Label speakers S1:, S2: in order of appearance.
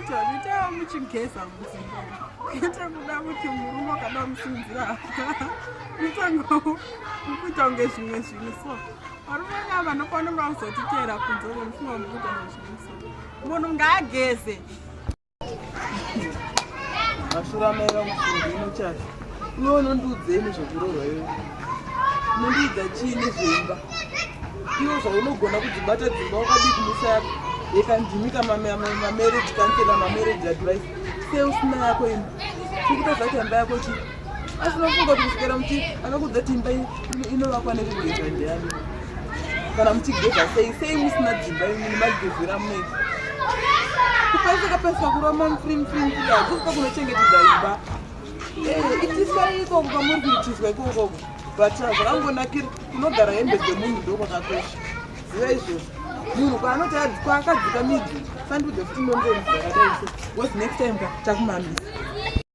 S1: kuti vanhu itaiva muchigeza mudzimba, kwete kuda kuti murume akada musimudzira apa unotanga kuita kunge zvimwe zvinhu. So varume ava vanofanira kuzotiteera kunze uko, mufunga mukuita nezvinhu. So munhu ngaageze.
S2: Mashure amai vangu inochazvo. Iwe unondiudzei nezvekuroorwa iwe? Unondiudza chii nezveimba? Iwe zvaunogona kudzibata dzimba wakadii kumisa yako yekandimika mamarriage counselor, mamarriage advice, sei usina yako imba? Chikutadza kuti imba yako chii? Asi unofunga kuti kusvikira muchi akakudza kuti imba inovakwa nekugeza ndiani? Kana muchigeza sei sei musina dzimba imwe nemagezero amunoita? Kupeseka peseka kurova mfri mfri mfri hakusiko kunochengetedza imba. Itisai ikoko kwamuri kuitiswa ikokoko, but zvakangonakira kunogara hembe dzemunhu ndokwakakosha. Ziva izvozvo, munhu kwaanoti kwaakadzika midzi. Sandudze futi nonsense dzakadai so, because next time ka takumamisa.